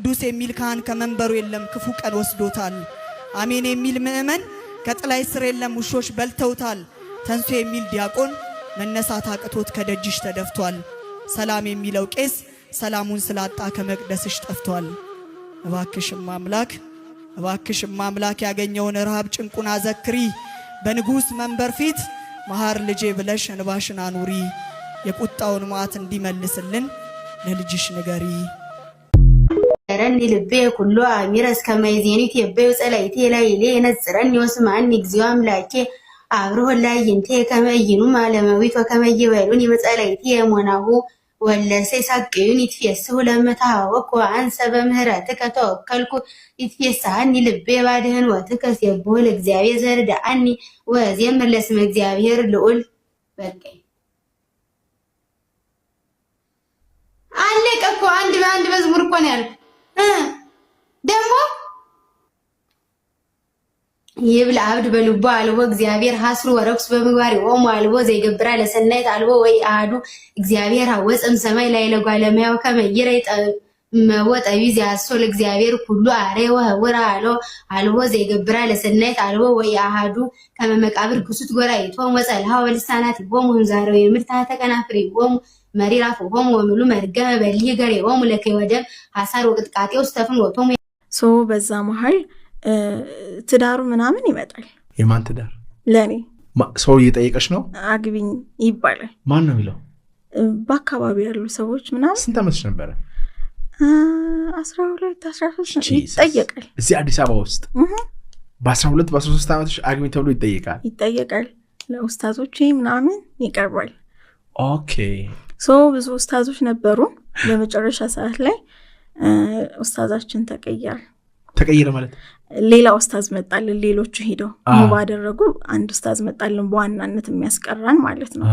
ቅዱስ የሚል ካህን ከመንበሩ የለም፣ ክፉ ቀን ወስዶታል። አሜን የሚል ምእመን ከጥላይ ስር የለም፣ ውሾች በልተውታል። ተንሱ የሚል ዲያቆን መነሳት አቅቶት ከደጅሽ ተደፍቷል። ሰላም የሚለው ቄስ ሰላሙን ስላጣ ከመቅደስሽ ጠፍቷል። እባክሽም አምላክ፣ እባክሽም አምላክ ያገኘውን ረሃብ ጭንቁን አዘክሪ። በንጉሥ መንበር ፊት መሐር ልጄ ብለሽ እንባሽን አኑሪ። የቁጣውን መዓት እንዲመልስልን ለልጅሽ ንገሪ። ረኒ ልቤ ኩሎ አሚረ እስከ ማይዜኒ ቴበዩ ጸላይቴ ላይሌ ነጽረኒ ወስማኒ እግዚኦ አምላኬ አብርሆ ላይንቴ ከመይኑ ማለመዊት ወከመይበሉኒ መጸላይቴ የሞናሁ ወለሰ ይሳቅዩን ይትፌስሑ ለመታወኩ አንሰ በምህረትከ ተወከልኩ ይትፌስሐኒ ልቤ ባድህንወትከ ሴብሖ ለእግዚአብሔር ዘርድአኒ ወዜምር ለስመ እግዚአብሔር ልዑል። በቃኝ፣ አለቀ እኮ። አንድ በአንድ መዝሙር እኮ ነው ያልኩት። ደግሞ ይብል አብድ በልቦ አልቦ እግዚአብሔር ሐስሩ ወረክሱ በምግባር ይቆሙ አልቦ ዘይገብራ ለሰናይት አልቦ ወይ አሐዱ እግዚአብሔር ሐወፀም ሰማይ ላይ ለጓለማያው ከመ ይረይ ወጠቢ ዚያሶ ለእግዚአብሔር ኩሉ አሬ ወህውረ አሎ አልቦ ዘይገብራ ለሰናይት አልቦ ወይ አሐዱ ከመ መቃብር ክሱት ጎራይቶሙ ወጸልሃ ወልሳናት ይቦሙ ህምዛረው የምርታ ተቀናፍር ይቦሙ መሪር አፍሆሙ ወምሉ መርገመ በሊህ ገሬሆሙ ለከይወደም ሐሳር ወቅጥቃጤ ውስተ ፍኖቶሙ። So በዛ መሀል ትዳሩ ምናምን ይመጣል። የማን ትዳር? ለእኔ። ሰው እየጠየቀች ነው? አግቢኝ ይባላል። ማን ነው የሚለው? በአካባቢ ያሉ ሰዎች ምናምን። ስንት ዓመትሽ ነበረ? 12፣ 13 ይጠየቃል። እዚህ አዲስ አበባ ውስጥ በ12 በ13 ዓመትሽ አግቢ ተብሎ ይጠየቃል? ይጠየቃል። ለኡስታዞች ምናምን ይቀርባል። So ብዙ ኡስታዞች ነበሩ። በመጨረሻ ሰዓት ላይ ኡስታዛችን ተቀየረ። ተቀየረ ማለት? ሌላ ኡስታዝ መጣልን። ሌሎቹ ሄደው ባደረጉ አንድ ኡስታዝ መጣልን፣ በዋናነት የሚያስቀራን ማለት ነው።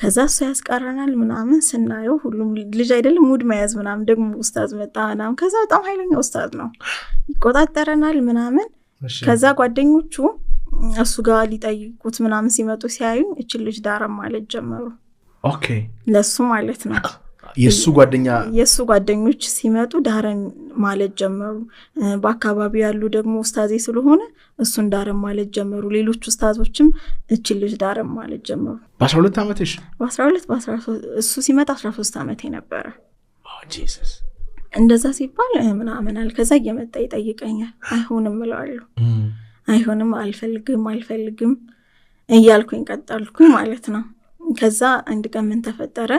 ከዛ እሱ ያስቀረናል ምናምን። ስናየው ሁሉም ልጅ አይደለም ሙድ መያዝ ምናምን፣ ደግሞ ኡስታዝ መጣ ምናምን። ከዛ በጣም ኃይለኛ ኡስታዝ ነው፣ ይቆጣጠረናል ምናምን። ከዛ ጓደኞቹ እሱ ጋር ሊጠይቁት ምናምን ሲመጡ ሲያዩኝ እችን ልጅ ዳረም ማለት ጀመሩ። ለሱ ማለት ነው። የእሱ ጓደኛ? የእሱ ጓደኞች ሲመጡ ዳረን ማለት ጀመሩ። በአካባቢው ያሉ ደግሞ ኡስታዜ ስለሆነ እሱን ዳረን ማለት ጀመሩ። ሌሎች ኡስታዞችም እችን ልጅ ዳረን ማለት ጀመሩ። በ12 ዓመትሽ? በ12፣ እሱ ሲመጣ 13 ዓመቴ ነበረ። እንደዛ ሲባል ምናምን አለ። ከዛ እየመጣ ይጠይቀኛል። አይሆንም እለዋለሁ። አይሆንም፣ አልፈልግም፣ አልፈልግም እያልኩኝ ቀጠልኩኝ ማለት ነው። ከዛ አንድ ቀን ምን ተፈጠረ?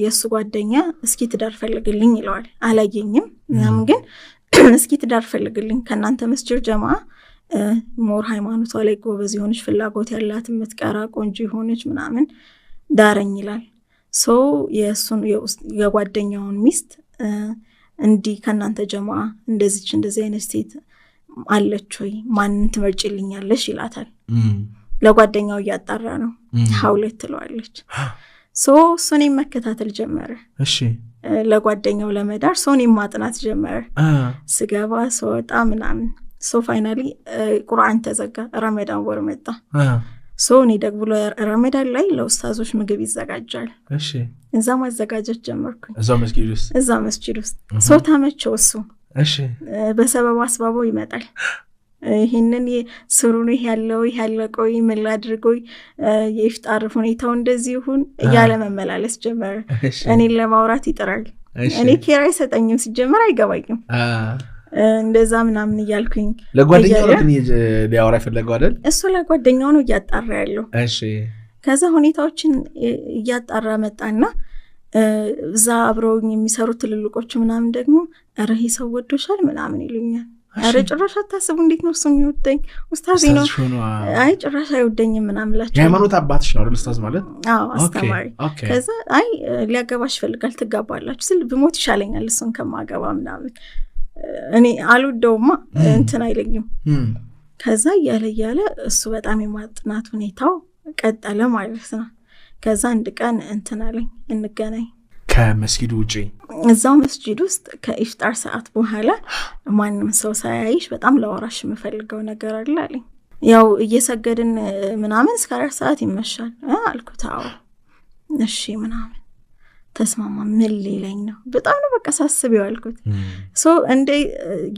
የእሱ ጓደኛ እስኪ ትዳር ፈልግልኝ ይለዋል። አላየኝም ምናምን፣ ግን እስኪ ትዳር ፈልግልኝ፣ ከእናንተ መስጅድ ጀማ more ሃይማኖቷ ላይ ጎበዝ የሆነች፣ ፍላጎት ያላት፣ የምትቀራ፣ ቆንጆ የሆነች ምናምን ዳረኝ ይላል። So የእሱን የጓደኛውን ሚስት እንዲህ ከእናንተ ጀማ እንደዚች እንደዚህ አይነት ሴት አለች ወይ፣ ማንን ትመርጭልኛለሽ ይላታል። ለጓደኛው እያጣራ ነው። ሀውለት ትለዋለች። So እሱን መከታተል ጀመረ። ለጓደኛው ለመዳር ሰውን ማጥናት ጀመረ። ስገባ ስወጣ ምናምን። So finally ቁርአን ተዘጋ። ረመዳን ወር መጣ። So እኔ ደግሞ ረመዳን ላይ ለኡስታዞች ምግብ ይዘጋጃል። እዛ ማዘጋጀት ጀመርኩኝ። እዛ መስጊድ ውስጥ? እዛ መስጂድ ውስጥ። So ተመቸው እሱ። በሰበብ አስባቦ ይመጣል። ይህንን ስሩ ነው፣ ይሄ ያለው ይሄ ያለ፣ ቆይ ምን ላድርጎይ፣ የኢፍጣር ሁኔታው እንደዚህ ይሁን እያለ መመላለስ ጀመረ። እኔን ለማውራት ይጥራል። እኔ care አይሰጠኝም፣ ሲጀመር አይገባኝም። እንደዛ ምናምን እያልኩኝ ለጓደኛው ነው ግን ሊያወራ የፈለገው አይደል? እሱ ለጓደኛው ነው እያጣራ ያለው። ከዛ ሁኔታዎችን እያጣራ መጣና እዛ አብረውኝ የሚሰሩ ትልልቆቹ ምናምን ደግሞ ኧረ ይሄ ሰው ወዶሻል ምናምን ይሉኛል። ኧረ ጭራሽ አታስቡ፣ እንዴት ነው እሱ የሚወደኝ? ኡስታዜ ነው። አይ ጭራሽ አይወደኝም ምናምን እላቸው። የሃይማኖት አባትሽ ነው አይደል ኡስታዝ ማለት? አዎ፣ አስተማሪ። ከዛ አይ ሊያገባሽ ይፈልጋል፣ ትጋባላችሁ ስል ብሞት ይሻለኛል እሱን ከማገባ ምናምን፣ እኔ አልወደውማ እንትን አይለኝም። ከዛ እያለ እያለ እሱ በጣም የማጥናት ሁኔታው ቀጠለ ማለት ነው። ከዛ አንድ ቀን እንትን አለኝ፣ እንገናኝ። ከመስጊዱ ውጪ? እዛው መስጂድ ውስጥ ከኢፍጣር ሰዓት በኋላ ማንም ሰው ሳያይሽ በጣም ላወራሽ የምፈልገው ነገር አለ አለኝ። ያው እየሰገድን ምናምን እስከ 4 ሰዓት ይመሻል አልኩት። አዎ እሺ ምናምን። ተስማማ። ምን ሊለኝ ነው? በጣም ነው በቃ ሳስብ የዋልኩት። So እንደ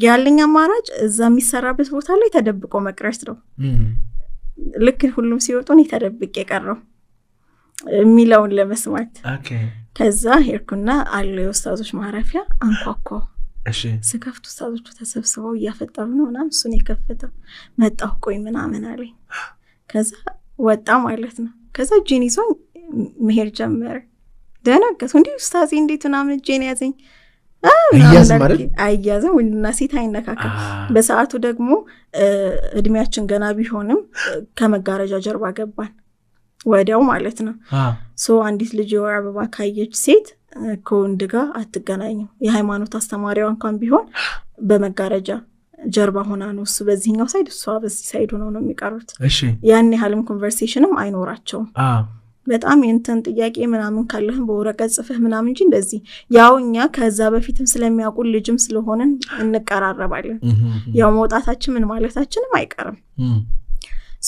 ያለኝ አማራጭ እዛ የሚሰራበት ቦታ ላይ ተደብቆ መቅረት ነው። ልክ ሁሉም ሲወጡ እኔ ተደብቄ የቀረው የሚለውን ለመስማት። ከዛ ሄድኩና አለ የኡስታዞች ማረፊያ አንኳኳው። ስከፍት ኡስታዞቹ ተሰብስበው እያፈጠሩ ነው ምናምን። እሱን የከፈተው መጣሁ ቆይ ምናምን አለኝ። ከዛ ወጣ ማለት ነው። ከዛ እጄን ይዞኝ መሄድ ጀመረ። ደነገጥኩ። እንዲህ ኡስታዜ እንዴት ምናምን እጄን ያዘኝ። አያዝም፣ ወንድና ሴት አይነካከም። በሰዓቱ ደግሞ እድሜያችን ገና ቢሆንም ከመጋረጃ ጀርባ ገባን ወዲያው ማለት ነው። So አንዲት ልጅ የወር አበባ ካየች ሴት ከወንድ ጋር አትገናኝም። የሃይማኖት አስተማሪዋ እንኳን ቢሆን በመጋረጃ ጀርባ ሆና ነው። እሱ በዚህኛው side፣ እሷ በዚህ side ሆነው ነው የሚቀሩት። ያን ያህልም conversation ም አይኖራቸውም። በጣም የእንትን ጥያቄ ምናምን ካለህም በወረቀት ጽፈህ ምናምን እንጂ እንደዚህ ያው እኛ ከዛ በፊትም ስለሚያውቁ ልጅም ስለሆንን እንቀራረባለን። ያው መውጣታችን ምን ማለታችንም አይቀርም።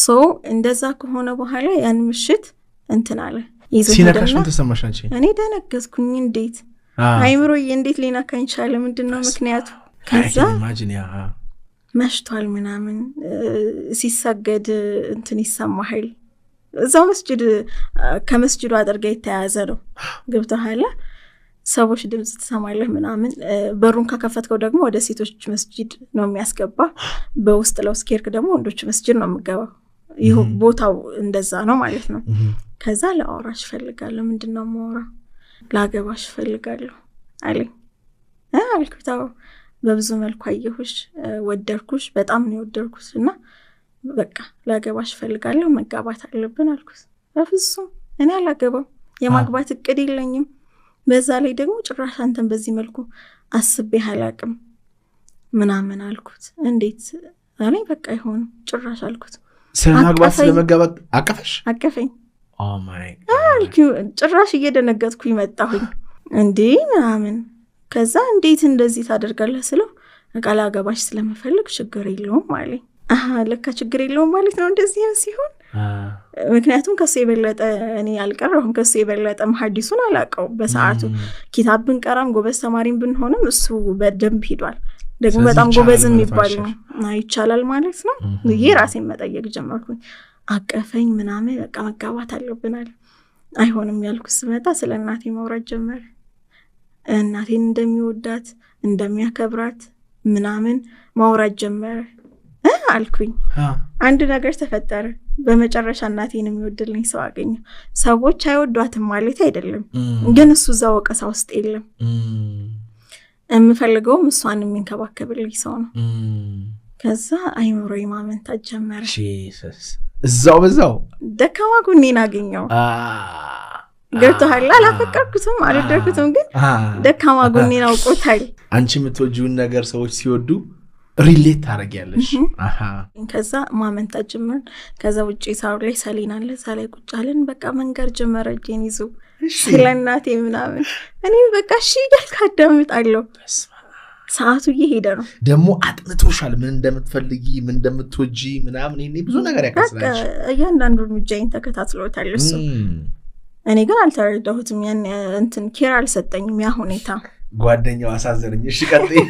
So እንደዛ ከሆነ በኋላ ያን ምሽት እንትን አለ። ሲነካሽ ምን ተሰማሽ አንቺ? እኔ ደነገዝኩኝ። እንዴት አይምሮዬ እንዴት ሊነካኝ ቻለ? ምንድን ነው ምክንያቱ? ከዛ መሽቷል ምናምን ሲሰገድ እንትን ይሰማሃል። እዛው መስጅድ ከመስጅዱ አጥር ጋር የተያያዘ ነው። ገብቶሃል? ሰዎች ድምፅ ትሰማለህ ምናምን። በሩን ከከፈትከው ደግሞ ወደ ሴቶች መስጅድ ነው የሚያስገባ። በውስጥ ለውስጥ ከሄድክ ደግሞ ወንዶች መስጅድ ነው የምገባው። ይሁ ቦታው እንደዛ ነው ማለት ነው። ከዛ ላወራሽ እፈልጋለሁ። ምንድን ነው የማወራው? ላገባሽ እፈልጋለሁ አለኝ። አልኩት አዎ፣ በብዙ መልኩ አየሁሽ፣ ወደድኩሽ፣ በጣም ነው የወደድኩሽ እና በቃ ላገባሽ እፈልጋለሁ፣ መጋባት አለብን አልኩት። በፍጹም እኔ አላገባም፣ የማግባት እቅድ የለኝም። በዛ ላይ ደግሞ ጭራሽ አንተን በዚህ መልኩ አስቤ አላቅም ምናምን አልኩት። እንዴት አለኝ። በቃ አይሆንም ጭራሽ አልኩት። ስለማግባት ስለመጋባት አቀፈሽ? አቀፈኝ። ጭራሽ እየደነገጥኩኝ መጣሁኝ። እንዴ ምናምን። ከዛ እንዴት እንደዚህ ታደርጋለህ ስለው በቃ ላገባሽ ስለምፈልግ ችግር የለውም አለኝ። ለካ ችግር የለውም ማለት ነው እንደዚህ ሲሆን። ምክንያቱም ከሱ የበለጠ እኔ አልቀረሁም፣ ከሱ የበለጠ መሐዲሱን አላውቀውም። በሰዓቱ ኪታብ ብንቀራም ጎበዝ ተማሪም ብንሆንም እሱ በደንብ ሂዷል። ደግሞ በጣም ጎበዝ የሚባል ነው። ይቻላል ማለት ነው ብዬ ራሴን መጠየቅ ጀመርኩኝ። አቀፈኝ ምናምን በቃ መጋባት አለብናል። አይሆንም ያልኩት ስመጣ ስለ እናቴ ማውራት ጀመረ። እናቴን እንደሚወዳት እንደሚያከብራት ምናምን ማውራት ጀመረ። አልኩኝ። አንድ ነገር ተፈጠረ። በመጨረሻ እናቴን የሚወድልኝ ሰው አገኘሁ። ሰዎች አይወዷትም ማለት አይደለም፣ ግን እሱ እዛ ወቀሳ ውስጥ የለም። የምፈልገውም እሷን የሚንከባከብልኝ ሰው ነው። ከዛ አይምሮዬ ማመንታት ጀመረ። እዛው በዛው ደካማ ጎኔን አገኘው። ገብቶሃል? አላፈቀርኩትም፣ አልወደድኩትም፣ ግን ደካማ ጎኔን አውቆታል። አንቺ የምትወጂውን ነገር ሰዎች ሲወዱ relate ታደርጊያለሽ። ከዛ ማመንታት ጀመርን። ከዛ ውጭ ሳሩ ላይ ሰሌን አለ፣ እዛ ላይ ቁጭ አለን። በቃ መንገር ጀመረ እጄን ይዞ ስለ እናቴ ምናምን። እኔም በቃ እሺ እያልኩ አዳምጣለሁ። ሰዓቱ እየሄደ ነው። ደግሞ አጥንቶሻል፣ ምን እንደምትፈልጊ ምን እንደምትወጂ ምናምን፣ ይሄ ብዙ ነገር ያካስላል። እያንዳንዱ እርምጃዬን ተከታትሎታል እሱ። እኔ ግን አልተረዳሁትም። ያን እንትን care አልሰጠኝም ያ ሁኔታ። ጓደኛው አሳዘነኝ። እሺ ቀጥይ።